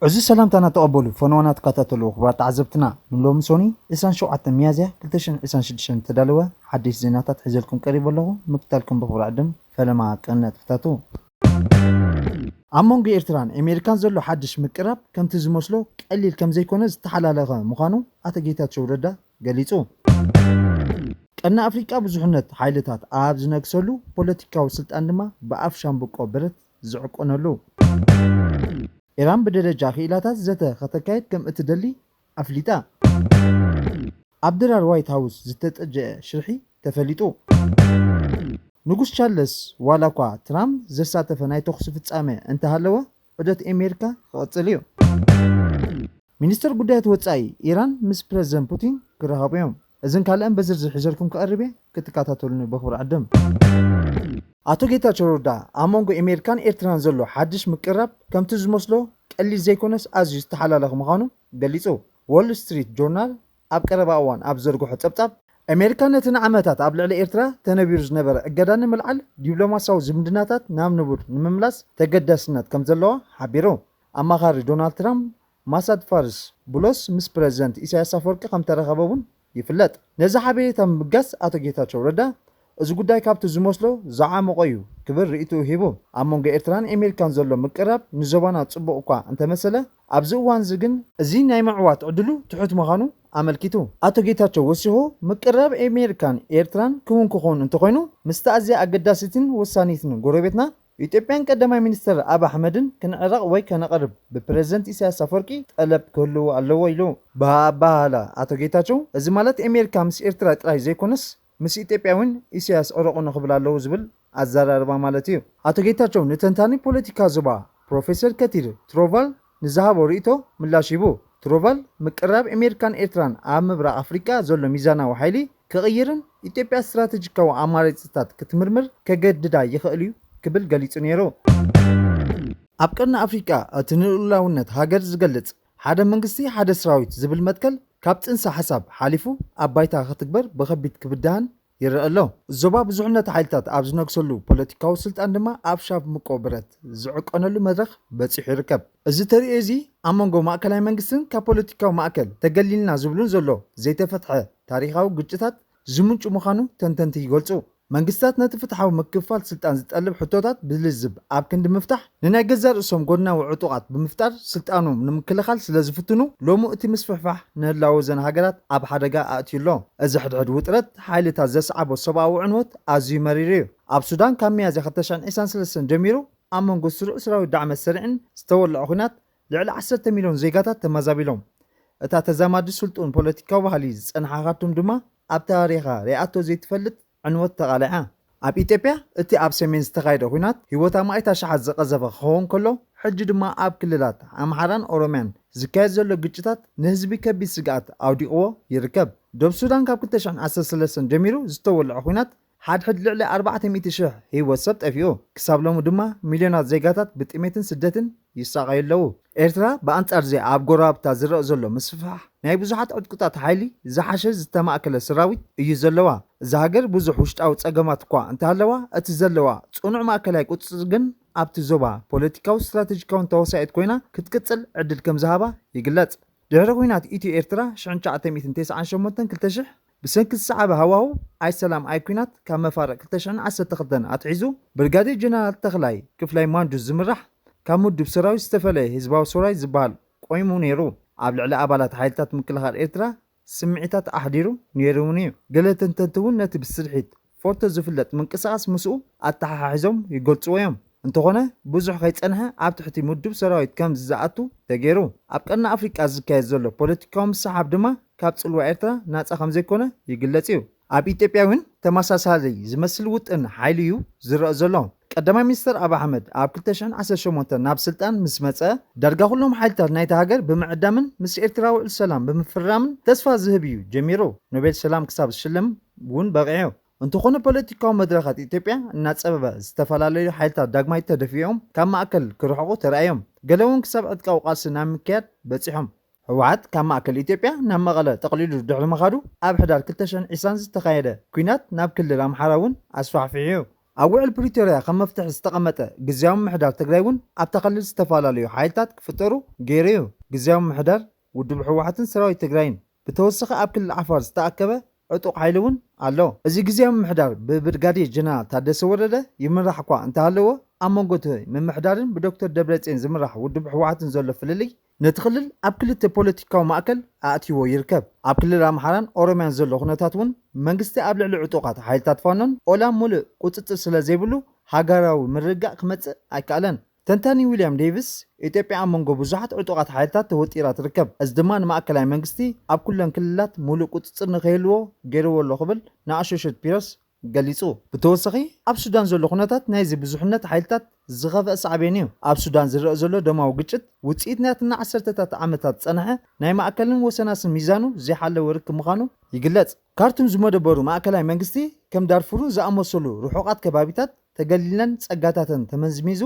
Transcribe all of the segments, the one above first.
እዚ ሰላምታና ተቐበሉ፣ ፈነዋና ትከታተሉ ክቡራት ተዓዘብትና። ንሎሚ ሶኒ ዕስራን ሸውዓተን ሚያዝያ ክልተ ሽሕን ዕስራን ሽዱሽተን ዝተዳለወ ሓድሽ ዜናታት ሒዘልኩም ቀሪቡ ኣለኹ። ምክታልኩም ብኽብሪ ዕድም ፈለማ ቀነ ጥፍታቱ። ኣብ መንጎ ኤርትራን ኣሜሪካን ዘሎ ሓድሽ ምቅራብ ከምቲ ዝመስሎ ቀሊል ከም ዘይኮነ ዝተሓላለኸ ምዃኑ ኣቶ ጌታቸው ረዳ ገሊጹ። ቀርኒ ኣፍሪቃ ብዙሕነት ሓይልታት ኣብ ዝነግሰሉ፣ ፖለቲካዊ ስልጣን ድማ ብኣፍ ሻምብቆ ብረት ዝዕቆነሉ። ኢራን ብደረጃ ክኢላታት ዘተ ከተካይድ ከም እትደሊ ኣፍሊጣ። ኣብ ድራር ዋይት ሃውስ ዝተጠጀአ ሽርሒ ተፈሊጡ። ንጉስ ቻርለስ ዋላ እኳ ትራምፕ ዘሳተፈ ናይ ተኹሲ ፍጻመ እንተሃለወ፣ ዑደት ኣሜሪካ ክቕጽል እዩ። ሚኒስትር ጉዳያት ወጻኢ ኢራን ምስ ፕረዚደንት ፑቲን ክራኸቡ እዮም። እዝን ካልእን በዝርዝር ሒዘልኩም ክቐርብ እየ፣ ክትከታተሉኒ ብኽብሪ ዕድም። ኣቶ ጌታቸው ረዳ ኣብ መንጎ ኣሜሪካን ኤርትራን ዘሎ ሓድሽ ምቅራብ ከምቲ ዝመስሎ ቀሊል ዘይኮነስ ኣዝዩ ዝተሓላለኸ ምዃኑ ገሊጹ። ዎል ስትሪት ጆርናል ኣብ ቀረባ እዋን ኣብ ዘርግሖ ጸብጻብ፣ ኣሜሪካ ነቲ ንዓመታት ኣብ ልዕሊ ኤርትራ ተነቢሩ ዝነበረ እገዳ ንምልዓል ዲፕሎማሲያዊ ዝምድናታት ናብ ንቡር ንምምላስ ተገዳስነት ከም ዘለዋ ሓቢሩ። ኣማኻሪ ዶናልድ ትራምፕ ማሳድ ፋርስ ቡሎስ ምስ ፕረዚደንት ኢሳያስ ኣፈወርቂ ከም ተረኸበ እውን ይፍለጥ። ነዚ ሓበሬታ ምብጋስ ኣቶ ጌታቸው ረዳ፣ እዚ ጉዳይ ካብቲ ዝመስሎ ዝዓመቖ እዩ ክብል ርእይትኡ ሂቡ። ኣብ መንጎ ኤርትራን ኣሜሪካን ዘሎ ምቅራብ ንዞባና ጽቡቕ እኳ እንተመሰለ፣ ኣብዚ እዋን እዚ ግን እዚ ናይ ምዕዋት ዕድሉ ትሑት ምዃኑ ኣመልኪቱ። ኣቶ ጌታቸው ወሲኹ፣ ምቅራብ ኣሜሪካን ኤርትራን ክውን ክኸውን እንተኾይኑ፣ ምስቲ ኣዝያ ኣገዳሲትን ወሳኒትን ጎረቤትና ኢትዮጵያን ቀዳማይ ሚኒስትር ኣብ ኣሕመድን ክንዕረቕ ወይ ከነቐርብ ብፕረዚደንት ኢሳያስ ኣፈወርቂ ጠለብ ክህልዎ ኣለዎ ኢሉ። ብኣባህላ ኣቶ ጌታቸው፣ እዚ ማለት ኣሜሪካ ምስ ኤርትራ ጥራይ ዘይኮነስ ምስ ኢትዮጵያ እውን ኢሳያስ ዕረቑ ንኽብል ኣለዎ ዝብል ኣዘራርባ ማለት እዩ። ኣቶ ጌታቸው ንተንታኒ ፖለቲካ ዞባ ፕሮፌሰር ከቲር ትሮቫል ንዝሃቦ ርእይቶ ምላሽ ሂቡ። ትሮቫል ምቅራብ ኣሜሪካን ኤርትራን ኣብ ምብራቕ ኣፍሪቃ ዘሎ ሚዛናዊ ሓይሊ ክቕይርን ኢትዮጵያ ስትራቴጂካዊ ኣማራጺታት ክትምርምር ከገድዳ ይኽእል እዩ ክብል ገሊጹ ነይሩ። ኣብ ቀርኒ ኣፍሪቃ እቲ ንልኡላውነት ሃገር ዝገልጽ ሓደ መንግስቲ ሓደ ሰራዊት ዝብል መትከል ካብ ጽንሰ ሓሳብ ሓሊፉ ኣብ ባይታ ክትግበር ብኸቢድ ክብድሃን ይረአ ኣሎ። ዞባ ብዙሕነት ሓይልታት ኣብ ዝነግሰሉ፣ ፖለቲካዊ ስልጣን ድማ ኣብ ሻምብቆ ብረት ዝዕቀነሉ መድረኽ በጺሑ ይርከብ። እዚ ተርእዮ እዚ ኣብ መንጎ ማእከላይ መንግስትን ካብ ፖለቲካዊ ማእከል ተገሊልና ዝብሉን ዘሎ ዘይተፈትሐ ታሪኻዊ ግጭታት ዝምንጩ ምዃኑ ተንተንቲ ይገልጹ። መንግስታት ነቲ ፍትሓዊ ምክፍፋል ስልጣን ዝጠልብ ሕቶታት ብልዝብ ኣብ ክንዲ ምፍታሕ፣ ንናይ ገዛእ ርእሶም ጎድናዊ ዕጡቓት ብምፍጣር ስልጣኖም ንምክልኻል ስለ ዝፍትኑ፣ ሎሚ እቲ ምስፍሕፋሕ ንህላወ እዘን ሃገራት ኣብ ሓደጋ ኣእትዩ ኣሎ። እዚ ሕድሕድ ውጥረት ሓይልታት ዘስዓቦ ሰብኣዊ ዕንወት ኣዝዩ መሪር እዩ። ኣብ ሱዳን ካብ ሚያዝያ ክልተ ሽሕን ዕስራን ሰለስተን ጀሚሩ ኣብ መንጎ ስሩዕ ሰራዊት ዳዕመ ሰሪዕን ዝተወልዐ ኲናት ልዕሊ ዓሰርተ ሚልዮን ዜጋታት ተመዛቢሎም። እታ ተዛማዲ ስልጡን ፖለቲካዊ ባህሊ ዝጸንሓ ካርቱም ድማ ኣብ ታሪኻ ሪኣቶ ዘይትፈልጥ ዕንወት ተቓሊዓ። ኣብ ኢትዮጵያ እቲ ኣብ ሰሜን ዝተኻየደ ኲናት ህይወት ኣማኢት ኣሽሓት ዝቐዘፈ ክኸውን ከሎ፣ ሕጂ ድማ ኣብ ክልላት ኣምሓራን ኦሮምያን ዝካየድ ዘሎ ግጭታት ንህዝቢ ከቢድ ስግኣት ኣውዲቕዎ ይርከብ። ደቡብ ሱዳን ካብ ክልተ ሽሕን ዓሰርተ ሰለስተን ጀሚሩ ዝተወልዐ ኲናት ሓድሕድ ልዕሊ ኣርባዕተ ሚእቲ ሽሕ ህይወት ሰብ ጠፊኡ። ክሳብ ሎሚ ድማ ሚልዮናት ዜጋታት ብጥሜትን ስደትን ይሳቐዩ ኣለዉ። ኤርትራ ብኣንጻር እዚ ኣብ ጎረባብታ ዝረአ ዘሎ ምስፍሕፋሕ ናይ ብዙሓት ዕጥቅታት ሓይሊ ዝሓሸ ዝተማእከለ ሰራዊት እዩ ዘለዋ። እዛ ሃገር ብዙሕ ውሽጣዊ ጸገማት እኳ እንተሃለዋ፣ እቲ ዘለዋ ጽኑዕ ማእከላይ ቁጽጽር ግን ኣብቲ ዞባ ፖለቲካዊ ስትራተጂካውን ተዋሳኢት ኮይና ክትቅጽል ዕድል ከም ዝሃባ ይግለጽ። ድሕሪ ኲናት ኢትዮ ኤርትራ ሽሕን ትሽዓተ ሚእትን ተስዓን ሸሞንተን ክልተ ሽሕ ብሰንኪ ዝሰዓበ ሃዋህው ኣይ ሰላም ኣይ ኲናት ካብ መፋርቕ ክልተ ሽሕን ዓሰርተ ክልተን ኣትሒዙ ብርጋዴር ጀነራል ተኽላይ ክፍላይ ማንጁስ ዝምራሕ ካብ ምዱብ ሰራዊት ዝተፈለየ ህዝባዊ ሰራዊት ዝበሃል ቆይሙ ነይሩ። ኣብ ልዕሊ ኣባላት ሓይልታት ምክልኻል ኤርትራ ስምዒታት ኣሕዲሩ ነይሩ እውን እዩ። ገለ ተንተንቲ እውን ነቲ ብስርሒት ፎርቶ ዝፍለጥ ምንቅስቓስ ምስኡ ኣተሓሒዞም ይገልጽዎ እዮም። እንተኾነ ብዙሕ ከይጸንሐ ኣብ ትሕቲ ምዱብ ሰራዊት ከም ዝኣቱ ተገይሩ። ኣብ ቀርኒ ኣፍሪቃ ዝካየድ ዘሎ ፖለቲካዊ ምስሕሓብ ድማ ካብ ጽልዋ ኤርትራ ናጻ ከም ዘይኮነ ይግለጽ እዩ። ኣብ ኢትዮጵያ እውን ተመሳሳሊ ዝመስል ውጥን ሓይሊ እዩ ዝረአ ዘሎ። ቀዳማይ ሚኒስተር ኣብ ኣሕመድ ኣብ ክልተ ሽሕን ዓሰርተ ሸሞንተን ናብ ስልጣን ምስ መጸ፣ ዳርጋ ኩሎም ሓይልታት ናይታ ሃገር ብምዕዳምን ምስ ኤርትራ ውዕል ሰላም ብምፍራምን ተስፋ ዝህብ እዩ ጀሚሩ። ኖቤል ሰላም ክሳብ ዝሽለም እውን በቒዑ። እንተኾነ ፖለቲካዊ መድረኻት ኢትዮጵያ እናጸበበ፣ ዝተፈላለዩ ሓይልታት ዳግማይ ተደፊኦም ካብ ማእከል ክርሕቑ ተራእዮም። ገለ እውን ክሳብ ዕጥቃዊ ቃልሲ ናብ ምክያድ በጺሖም። ህወሓት ካብ ማእከል ኢትዮጵያ ናብ መቐለ ጠቕሊሉ ድሕሪ ምኻዱ፣ ኣብ ሕዳር ክልተ ሽሕን ዕስራን ዝተኻየደ ኲናት ናብ ክልል ኣምሓራ እውን ኣስፋሕፊሑ እዩ። ኣብ ውዕል ፕሪቶርያ ከም መፍትሒ ዝተቐመጠ ግዝያዊ ምምሕዳር ትግራይ እውን ኣብታ ክልል ዝተፈላለዩ ሓይልታት ክፍጠሩ ገይሩ እዩ። ግዝያዊ ምምሕዳር ውድብ ህወሓትን ሰራዊት ትግራይን ብተወሳኺ ኣብ ክልል ዓፋር ዝተኣከበ ዕጡቕ ሓይሊ እውን ኣሎ። እዚ ግዝያዊ ምምሕዳር ብብርጋዴር ጀነራል ታደሰ ወረደ ይምራሕ እኳ እንተሃለዎ፣ ኣብ መንጎ እቲ ምምሕዳርን ብዶክተር ደብረፅዮን ዝምራሕ ውድብ ህወሓትን ዘሎ ፍልልይ ነቲ ክልል ኣብ ክልተ ፖለቲካዊ ማእከል ኣእትይዎ ይርከብ። ኣብ ክልል ኣምሓራን ኦሮምያን ዘሎ ኩነታት እውን መንግስቲ ኣብ ልዕሊ ዕጡቓት ሓይልታት ፋኖን ኦላን ሙሉእ ቁፅፅር ስለ ዘይብሉ ሃገራዊ ምርግጋእ ክመፅእ ኣይከኣለን። ተንታኒ ዊልያም ዴቪስ፣ ኢትዮጵያ ኣብ መንጎ ብዙሓት ዕጡቓት ሓይልታት ተወጢራ ትርከብ፣ እዚ ድማ ንማእከላይ መንግስቲ ኣብ ኩለን ክልላት ሙሉእ ቁፅፅር ንኸይህልዎ ገይርዎ ኣሎ ክብል ንኣሾሽት ፕረስ ገሊጹ። ብተወሳኺ ኣብ ሱዳን ዘሎ ኩነታት ናይዚ ብዙሕነት ሓይልታት ዝኸፍአ ሳዕቤን እዩ። ኣብ ሱዳን ዝረአ ዘሎ ደማዊ ግጭት ውጽኢት ናትና ዓሰርተታት ዓመታት ዝጸንሐ ናይ ማእከልን ወሰናስን ሚዛኑ ዘይሓለወ ርክብ ምዃኑ ይግለጽ። ካርቱም ዝመደበሩ ማእከላይ መንግስቲ ከም ዳርፉርን ዝኣመሰሉ ርሑቓት ከባቢታት ተገሊለን ጸጋታተን ተመዝሚዙ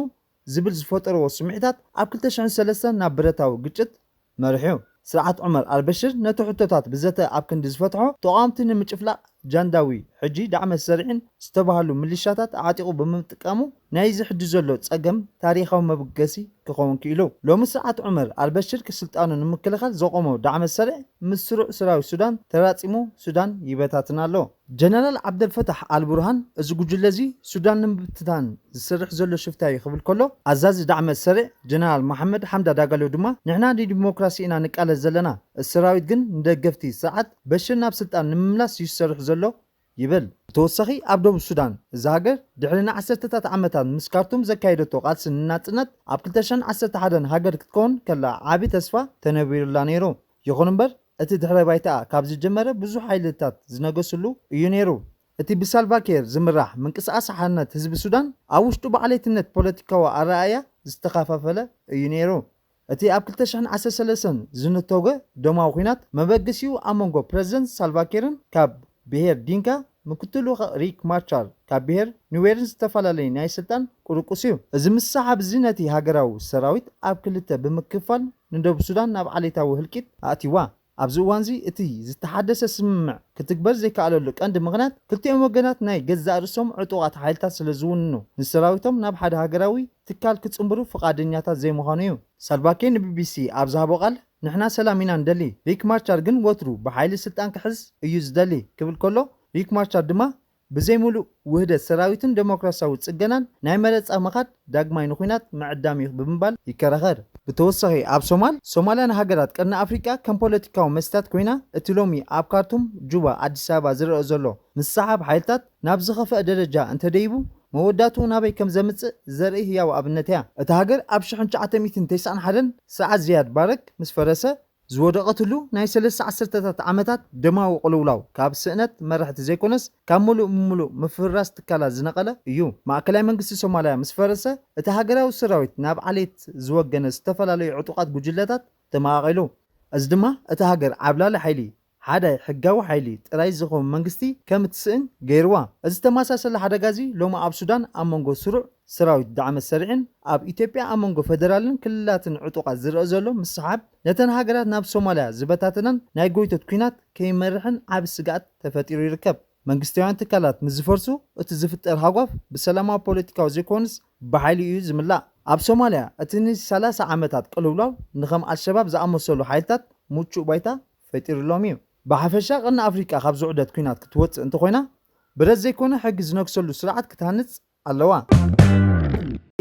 ዝብል ዝፈጠርዎ ስምዒታት ኣብ ክልተ ሽሕን ሰለስተን ናብ ብረታዊ ግጭት መሪሑ። ስርዓት ዑመር ኣልበሽር ነቲ ሕቶታት ብዘተ ኣብ ክንዲ ዝፈትሖ፣ ተቓወምቲ ንምጭፍላቕ ጃንዳዊ ሕጂ ዳዕመ ሰሪዕን ዝተባህሉ ሚሊሻታት ኣዕጢቑ ብምጥቃሙ ናይዚ ሕጂ ዘሎ ጸገም ታሪኻዊ መበገሲ ክኸውን ክኢሉ። ሎሚ ስርዓት ዑመር ኣልበሽር ስልጣኑ ንምክልኻል ዘቖሞ ዳዕመ ሰሪዕ ምስ ስሩዕ ሰራዊት ሱዳን ተራጺሙ ሱዳን ይበታትን ኣሎ። ጀነራል ዓብደልፈታሕ ኣልቡርሃን፣ እዚ ጉጅለ እዚ ሱዳን ንምብትታን ዝሰርሕ ዘሎ ሽፍታ እዩ ክብል ከሎ፣ ኣዛዚ ዳዕመ ሰሪዕ ጀነራል መሓመድ ሓምዳ ዳጋሎ ድማ፣ ንሕና ንዲሞክራሲ ኢና ንቃለስ ዘለና፣ እቲ ሰራዊት ግን ንደገፍቲ ስርዓት በሽር ናብ ስልጣን ንምምላስ እዩ ዝሰርሕ ዘሎ ይብል። ብተወሳኺ ኣብ ደቡብ ሱዳን፣ እዛ ሃገር ድሕሪ ንዓሰርተታት ዓመታት ምስ ካርቱም ዘካየደቶ ቃልሲ ንናጽነት፣ ኣብ ክልተ ሽሕን ዓሰርተ ሓደን ሃገር ክትከውን ከላ ዓቢ ተስፋ ተነቢሩላ ነይሩ። ይኹን እምበር፣ እቲ ድሕረ ባይታኣ ካብ ዝጀመረ ብዙሕ ሓይልታት ዝነገስሉ እዩ ነይሩ። እቲ ብሳልቫኪር ዝምራሕ ምንቅስቓስ ሓርነት ህዝቢ ሱዳን ኣብ ውሽጡ ብዓሌትነት ፖለቲካዊ ኣረኣእያ ዝተኸፋፈለ እዩ ነይሩ። እቲ ኣብ ክልተ ሽሕን ዓሰርተ ሰለስተን ዝነተጎ ደማዊ ኲናት መበገሲኡ ኣብ መንጎ ፕረዚደንት ሳልቫኪርን ካብ ብሄር ዲንካ ምክትሉ ሪክ ማቻር ካብ ብሄር ኑዌርን ዝተፈላለየ ናይ ስልጣን ቁርቁስ እዩ። እዚ ምስሕሓብ እዚ ነቲ ሃገራዊ ሰራዊት ኣብ ክልተ ብምክፋል ንደቡብ ሱዳን ናብ ዓሌታዊ ህልቂት ኣእትይዋ። ኣብዚ እዋንዚ እቲ ዝተሓደሰ ስምምዕ ክትግበር ዘይከኣለሉ ቀንዲ ምኽንያት ክልቲኦም ወገናት ናይ ገዛእ ርእሶም ዕጡቓት ሓይልታት ስለ ዝውንኑ ንሰራዊቶም ናብ ሓደ ሃገራዊ ትካል ክጽንብሩ ፍቓደኛታት ዘይምዃኑ እዩ። ሳልቫኪር ንቢቢሲ ኣብ ዝሃቦ ቃል፣ ንሕና ሰላም ኢና ንደሊ፣ ሪክ ማቻር ግን ወትሩ ብሓይሊ ስልጣን ክሕዝ እዩ ዝደሊ ክብል ከሎ፣ ሪክ ማቻር ድማ ብዘይ ሙሉእ ውህደት ሰራዊትን ደሞክራሲያዊ ጽገናን ናይ መረጻ ምኻድ ዳግማይ ንኹናት ምዕዳም እዩ ብምባል ይከራኸር። ብተወሳኺ ኣብ ሶማል፣ ሶማልያን ሃገራት ቀርኒ ኣፍሪቃ ከም ፖለቲካዊ መስትያት ኮይና፣ እቲ ሎሚ ኣብ ካርቱም፣ ጁባ፣ ኣዲስ ኣበባ ዝረአ ዘሎ ምስሕሓብ ሓይልታት ናብ ዝኸፍአ ደረጃ እንተደይቡ፣ መወዳእትኡ ናበይ ከም ዘምጽእ ዘርኢ ህያው ኣብነት እያ። እታ ሃገር ኣብ ሽሕን ትሽዓተ ሚእትን ተስዓን ሓደን ስርዓት ዝያድ ባረክ ምስ ፈረሰ፣ ዝወደቐትሉ ናይ ሰለስተ ዓሰርተታት ዓመታት ደማዊ ቅልውላው ካብ ስእነት መራሕቲ ዘይኮነስ ካብ ምሉእ ብምሉእ ምፍርራስ ትካላት ዝነቐለ እዩ። ማእከላይ መንግስቲ ሶማልያ ምስ ፈረሰ፣ እቲ ሃገራዊ ሰራዊት ናብ ዓሌት ዝወገነ ዝተፈላለዩ ዕጡቓት ጉጅለታት ተመቓቒሉ። እዚ ድማ እታ ሃገር ዓብላሊ ሓይሊ፣ ሓደ ሕጋዊ ሓይሊ ጥራይ ዝኸውን መንግስቲ ከም እትስእን ገይርዋ። እዚ ተመሳሳሊ ሓደጋ እዚ ሎሚ ኣብ ሱዳን ኣብ መንጎ ስሩዕ ሰራዊት ዳዕመ ሰሪዕን ኣብ ኢትዮጵያ ኣብ መንጎ ፈደራልን ክልላትን ዕጡቓት ዝረአ ዘሎ ምስሕሓብ፣ ነተን ሃገራት ናብ ሶማልያ ዝበታተናን ናይ ጎይቶት ኲናት ከይመርሕን ዓቢ ስግኣት ተፈጢሩ ይርከብ። መንግስታውያን ትካላት ምስ ዝፈርሱ፣ እቲ ዝፍጠር ሃጓፍ ብሰላማዊ ፖለቲካዊ ዘይኮነስ ብሓይሊ እዩ ዝምላእ። ኣብ ሶማልያ፣ እቲ ንሰላሳ ዓመታት ቅልውላው ንኸም ኣልሸባብ ዝኣመሰሉ ሓይልታት ምቹእ ባይታ ፈጢሩሎም እዩ። ብሓፈሻ፣ ቀርኒ ኣፍሪቃ ካብዚ ዑደት ኲናት ክትወጽእ እንተኾይና፣ ብረት ዘይኮነ ሕጊ ዝነግሰሉ ስርዓት ክትሃንጽ ኣለዋ።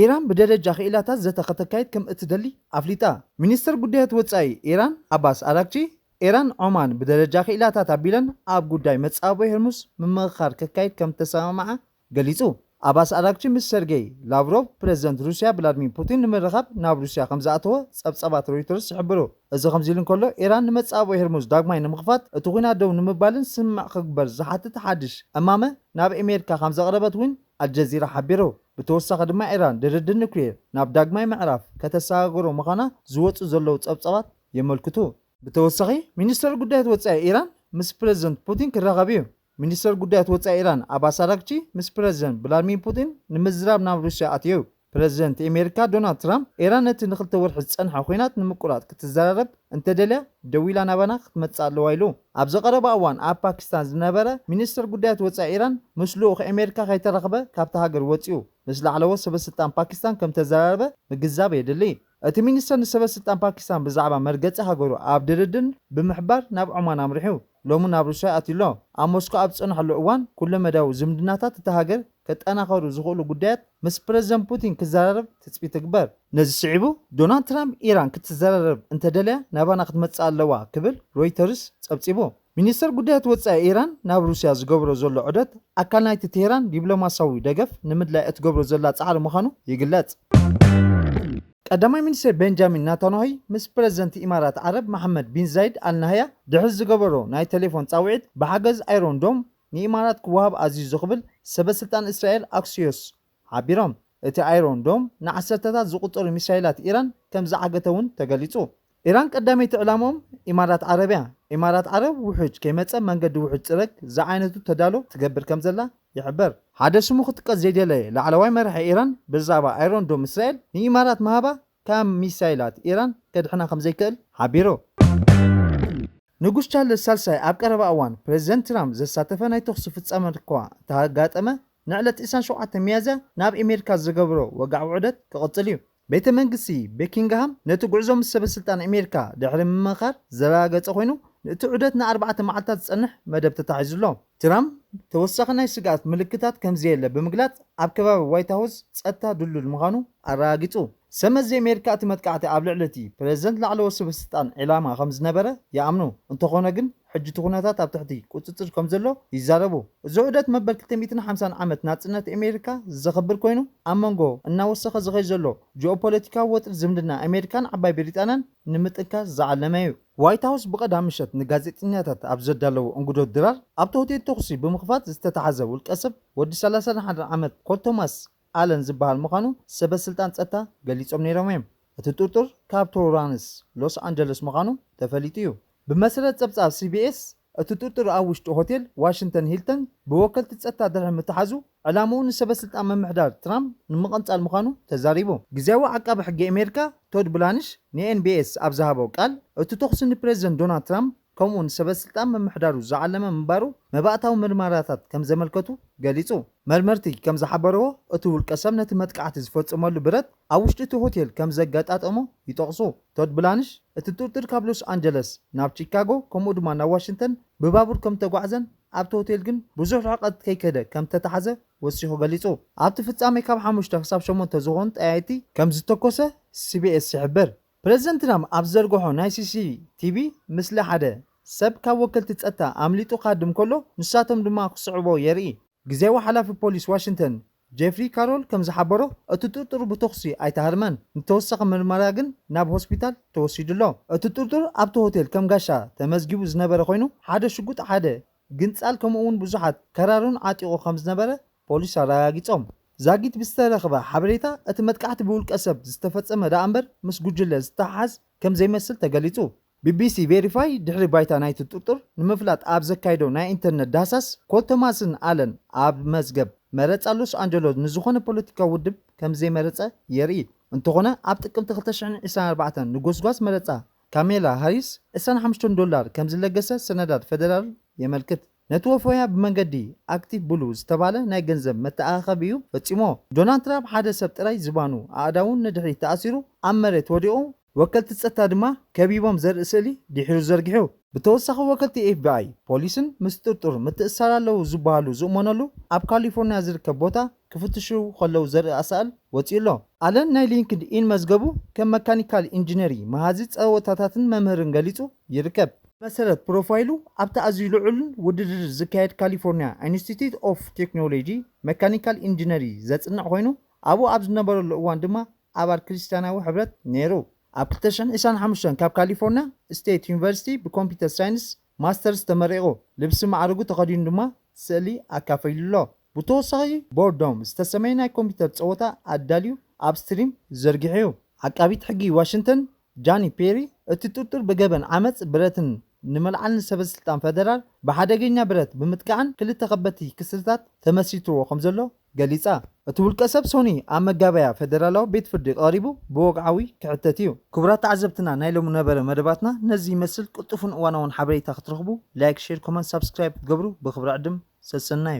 ኢራን ብደረጃ ክኢላታት ዘተ ከተካይድ ከም እትደሊ ኣፍሊጣ። ሚኒስተር ጉዳያት ወጻኢ ኢራን ኣባስ ኣራግቺ፣ ኢራን ዖማን ብደረጃ ክኢላታት ኣቢለን ኣብ ጉዳይ መጻብቦ ሄርሙዝ ምምኽኻር ከካይድ ከም እተሰማምዓ ገሊጹ። ኣባስ ኣራግቺ ምስ ሰርጌይ ላቭሮቭ፣ ፕረዚደንት ሩስያ ቭላድሚር ፑቲን ንምርኻብ ናብ ሩስያ ከም ዝኣተወ ጸብጻባት ሮይተርስ ይሕብሩ። እዚ ከምዚ ኢሉ እንከሎ፣ ኢራን ንመጻብቦ ሄርሙዝ ዳግማይ ንምኽፋት፣ እቲ ኲናት ደው ንምባልን ስምምዕ ክግበር ዝሓትት ሓድሽ እማመ ናብ ኣሜሪካ ከም ዘቕረበት እውን ኣልጀዚራ ሓቢሩ። ብተወሳኺ ድማ፣ ኢራን ድርድር ኑክሌር ናብ ዳግማይ ምዕራፍ ከተሰጋግሮ ምዃና ዝወጹ ዘለዉ ጸብጻባት የመልክቱ። ብተወሳኺ፣ ሚኒስተር ጉዳያት ወጻኢ ኢራን ምስ ፕረዚደንት ፑቲን ክራኸብ እዩ። ሚኒስተር ጉዳያት ወጻኢ ኢራን ኣባስ ኣራግቺ ምስ ፕረዚደንት ቭላድሚር ፑቲን ንምዝራብ ናብ ሩስያ ኣትዩ። ፕረዚደንት ኣሜሪካ ዶናልድ ትራምፕ፣ ኢራን ነቲ ንክልተ ወርሒ ዝጸንሐ ኲናት ንምቁራጽ ክትዘራረብ እንተደልያ፣ ደዊላ ናባና ክትመጽእ ኣለዋ ኢሉ። ኣብዚ ቀረባ እዋን ኣብ ፓኪስታን ዝነበረ ሚኒስተር ጉዳያት ወጻኢ ኢራን፣ ምስ ልኡኽ ኣሜሪካ ከይተራኸበ ካብታ ሃገር ወጺኡ። ምስ ላዕለዎት ሰበ ስልጣን ፓኪስታን ከም ተዘራረበ ምግንዛብ የድሊ። እቲ ሚኒስተር ንሰበ ስልጣን ፓኪስታን ብዛዕባ መርገጺ ሃገሩ ኣብ ድርድር ብምሕባር ናብ ዖማን ኣምሪሑ። ሎሚ ናብ ሩስያ ኣትዩ ኣሎ። ኣብ ሞስኮ ኣብ ዝጸንሐሉ እዋን፣ ኩለ መዳያዊ ዝምድናታት እታ ሃገር ከጠናኸሩ ዝኽእሉ ጉዳያት ምስ ፕረዚደንት ፑቲን ክዘራረብ ትጽቢት ትግበር። ነዚ ስዒቡ፣ ዶናልድ ትራምፕ፣ ኢራን ክትዘራረብ እንተደልያ ናባና ክትመጽእ ኣለዋ ክብል ሮይተርስ ጸብጺቡ። ሚኒስተር ጉዳያት ወጻኢ ኢራን ናብ ሩስያ ዝገብሮ ዘሎ ዑደት፣ ኣካል ናይቲ ቴህራን ዲፕሎማሲያዊ ደገፍ ንምድላይ እትገብሮ ዘላ ጻዕሪ ምዃኑ ይግለጽ። ቀዳማይ ሚኒስተር ቤንጃሚን ናታንያሁ ምስ ፕረዚደንት ኢማራት ዓረብ መሓመድ ቢን ዛይድ ኣል ናህያ ድሕሪ ዝገበሮ ናይ ቴሌፎን ጻውዒት፣ ብሓገዝ ኣይሮን ዶም ንኢማራት ክወሃብ ኣዚዙ ክብል ሰበ ስልጣን እስራኤል ኣክሲዮስ ሓቢሮም። እቲ ኣይሮን ዶም ንዓሰርተታት ዝቑጸሩ ሚሳይላት ኢራን ከም ዝዓገተ እውን ተገሊጹ። ኢራን ቀዳመይቲ ዕላምኦም ኢማራት ዓረብ እያ። ኢማራት ዓረብ ውሑጅ ከይመጸ መንገዲ ውሑጅ ጽረግ ዝዓይነቱ ተዳሎ ትገብር ከም ዘላ ይሕበር። ሓደ ስሙ ክጥቀስ ዘይደለየ ላዕለዋይ መራሒ ኢራን ብዛዕባ ኣይሮን ዶም እስራኤል ንኢማራት ምሃባ ካብ ሚሳይላት ኢራን ከድሕና ከም ዘይክእል ሓቢሩ። ንጉስ ቻርለስ ሳልሳይ ኣብ ቀረባ እዋን ፕረዚደንት ትራምፕ ዘሳተፈ ናይ ተኹሲ ፍጻመ እኳ እንተኣጋጠመ፣ ንዕለት ዕስራን ሸውዓተን ሚያዝያ ናብ ኣሜሪካ ዝገብሮ ወግዓዊ ዑደት ክቕጽል እዩ። ቤተ መንግስቲ ቤኪንግሃም ነቲ ጉዕዞ ምስ ሰበ ስልጣን ኣሜሪካ ድሕሪ ምምኻር ዘረጋገጸ ኮይኑ፣ እቲ ዑደት ንኣርባዕተ መዓልታት ዝጸንሕ መደብ ተታሒዙ ኣሎ። ትራምፕ ተወሳኺ ናይ ስግኣት ምልክታት ከም ዘየለ ብምግላጽ፣ ኣብ ከባቢ ዋይት ሃውስ ጸጥታ ድሉል ምዃኑ ኣረጋጊጹ። ሰመዚ ኣሜሪካ እቲ መጥቃዕቲ ኣብ ልዕሊ እቲ ፕረዚደንት ላዕለዎት ሰበ ስልጣን ዒላማ ከም ዝነበረ ይኣምኑ። እንተኾነ ግን፣ ሕጂ እቲ ኩነታት ኣብ ትሕቲ ቁጽጽር ከም ዘሎ ይዛረቡ። እዚ ዑደት መበል ክልተ ሚእትን ሓምሳን ዓመት ናጽነት ኣሜሪካ ዘኽብር ኮይኑ፣ ኣብ መንጎ እናወሰኸ ዝኸይ ዘሎ ጂኦፖለቲካዊ ወጥሪ ዝምድና ኣሜሪካን ዓባይ ብሪጣንያን ንምጥንካር ዝዓለመ እዩ። ዋይት ሃውስ ብቐዳም ምሸት ንጋዜጠኛታት ኣብ ዘዳለዎ እንግዶ ድራር፣ ኣብቲ ሆቴል ተኹሲ ብምኽፋት ዝተታሕዘ ውልቀ ሰብ ወዲ ሰላሳን ሓደን ዓመት ኮል ቶማስ ኣለን ዝበሃል ምዃኑ ሰበ ስልጣን ጸጥታ ገሊጾም ነይሮም እዮም። እቲ ጥርጡር ካብ ቶራንስ ሎስ ኣንጀለስ ምዃኑ ተፈሊጡ እዩ። ብመሰረት ጸብጻብ ሲቢኤስ፣ እቲ ጥርጡር ኣብ ውሽጢ ሆቴል ዋሽንግተን ሂልተን ብወከልቲ ጸጥታ ድሕሪ ምትሓዙ፣ ዕላምኡ ንሰበ ስልጣን ምምሕዳር ትራምፕ ንምቕንጻል ምዃኑ ተዛሪቡ። ግዝያዊ ዓቃቢ ሕጊ ኣሜሪካ ቶድ ብላንሽ ንኤንቢኤስ ኣብ ዝሃቦ ቃል፣ እቲ ተኹሲ ንፕረዚደንት ዶናልድ ትራምፕ ከምኡ ንሰበ ስልጣን ምምሕዳሩ ዝዓለመ ምንባሩ መባእታዊ ምርመራታት ከም ዘመልከቱ ገሊጹ። መርመርቲ ከም ዝሓበርዎ፣ እቲ ውልቀ ሰብ ነቲ መጥቃዕቲ ዝፈጸመሉ ብረት ኣብ ውሽጢ እቲ ሆቴል ከም ዘጋጣጠሞ ይጠቕሱ። ቶድ ብላንሽ፣ እቲ ጥርጥር ካብ ሎስ ኣንጀለስ ናብ ቺካጎ፣ ከምኡ ድማ ናብ ዋሽንግተን ብባቡር ከም ተጓዕዘን ኣብቲ ሆቴል ግን ብዙሕ ርሕቀት ከይከደ ከም ተታሕዘ ወሲኹ ገሊጹ። ኣብቲ ፍጻሜ ካብ ሓሙሽተ ክሳብ ሸሞንተ ዝኾኑ ጠያይቲ ከም ዝተኮሰ ሲቢኤስ ይሕብር። ፕረዚደንት ትራምፕ ኣብ ዘርግሖ ናይ ሲሲቲቪ ምስሊ ሓደ ሰብ ካብ ወከልቲ ጸጥታ ኣምሊጡ ክሃድም ከሎ፣ ንሳቶም ድማ ክስዕቦ የርኢ። ግዝያዊ ሓላፊ ፖሊስ ዋሽንግተን ጄፍሪ ካሮል ከም ዝሓበሮ፣ እቲ ጥርጡር ብተኹሲ ኣይተሃርመን። ንተወሳኺ ምርመራ ግን ናብ ሆስፒታል ተወሲዱ ኣሎ። እቲ ጥርጡር ኣብቲ ሆቴል ከም ጋሻ ተመዝጊቡ ዝነበረ ኮይኑ፣ ሓደ ሽጉጥ፣ ሓደ ግንጻል፣ ከምኡ እውን ብዙሓት ከራሩን ዓጢቑ ከም ዝነበረ ፖሊስ ኣረጋጊጾም። ዛጊት ብዝተረኽበ ሓበሬታ፣ እቲ መጥቃዕቲ ብውልቀ ሰብ ዝተፈጸመ ደኣ እምበር ምስ ጉጅለ ዝተሓሓዝ ከም ዘይመስል ተገሊጹ። ቢቢሲ ቬሪፋይ ድሕሪ ባይታ ናይቲ ጥርጡር ንምፍላጥ ኣብ ዘካየዶ ናይ ኢንተርነት ዳህሳስ፣ ኮል ቶማስን ኣለን ኣብ መዝገብ መረጻ ሎስ ኣንጀሎስ ንዝኾነ ፖለቲካዊ ውድብ ከም ዘይመረጸ የርኢ። እንተኾነ፣ ኣብ ጥቅምቲ ክልተ ሽሕን ዕስራን ኣርባዕተን ንጎስጓስ መረጻ ካሜላ ሃሪስ ዕስራን ሓሙሽተን ዶላር ከም ዝለገሰ ሰነዳት ፈደራል የመልክት። ነቲ ወፈያ ብመንገዲ ኣክቲቭ ብሉ ዝተባለ ናይ ገንዘብ መተኣኻኸቢ እዩ ፈጺሞ። ዶናልድ ትራምፕ ሓደ ሰብ ጥራይ ዝባኑ ኣእዳውን ንድሕሪት ተኣሲሩ ኣብ መሬት ወዲቑ፣ ወከልቲ ጸጥታ ድማ ከቢቦም ዘርኢ ስእሊ ድሒሩ ዘርጊሑ። ብተወሳኺ፣ ወከልቲ ኤፍቢኣይ፣ ፖሊስን ምስ ጥርጡር ምትእስሳር ኣለዉ ዝበሃሉ ዝእመነሉ ኣብ ካሊፎርኒያ ዝርከብ ቦታ ክፍትሹ ከለዉ ዘርኢ ኣሳእል ወጺኡ ኣሎ። ኣለን ናይ ሊንክድ ኢን መዝገቡ ከም መካኒካል ኢንጂነሪ፣ መሃዚ ጸወታታትን መምህርን ገሊጹ ይርከብ። መሰረት ፕሮፋይሉ፣ ኣብቲ ኣዝዩ ልዑልን ውድድር ዝካየድ ካሊፎርኒያ ኢንስቲትዩት ኦፍ ቴክኖሎጂ መካኒካል ኢንጂነሪ ዘጽንዕ ኮይኑ፣ ኣብኡ ኣብ ዝነበረሉ እዋን ድማ ኣባል ክርስትያናዊ ሕብረት ነይሩ። ኣብ ክልተ ሽሕን ዕስራን ሓሙሽተን ካብ ካሊፎርኒያ ስቴት ዩኒቨርሲቲ ብኮምፒውተር ሳይንስ ማስተርስ ተመሪቑ። ልብሲ ማዕርጉ ተኸዲኑ ድማ ስእሊ ኣካፈይሉ ኣሎ። ብተወሳኺ፣ ቦርዶም ዝተሰመየ ናይ ኮምፒውተር ጸወታ ኣዳልዩ ኣብ ስትሪም ዘርጊሑ እዩ። ዓቃቢት ሕጊ ዋሽንግተን ጃኒ ፔሪ፣ እቲ ጥርጡር ብገበን ዓመጽ፣ ብረትን ንመልዓልን ሰበስልጣን ፈደራል ብሓደገኛ ብረት ብምጥቃዕን ክልተ ከበድቲ ክስታት ተመስሪትዎ ከም ዘሎ ገሊጻ። እቲ ውልቀ ሰብ ሶኒ ኣብ መጋበያ ፈደራላዊ ቤት ፍርዲ ቀሪቡ ብወግዓዊ ክሕተት እዩ። ክቡራት ተዓዘብትና፣ ናይ ሎሚ ነበረ መደባትና ነዚ ይመስል። ቅልጡፍን እዋናውን ሓበሬታ ክትረኽቡ ላይክ፣ ሼር፣ ኮመንት፣ ሳብስክራይብ ክትገብሩ ብኽብሪ ዕድም ሰሰናዩ።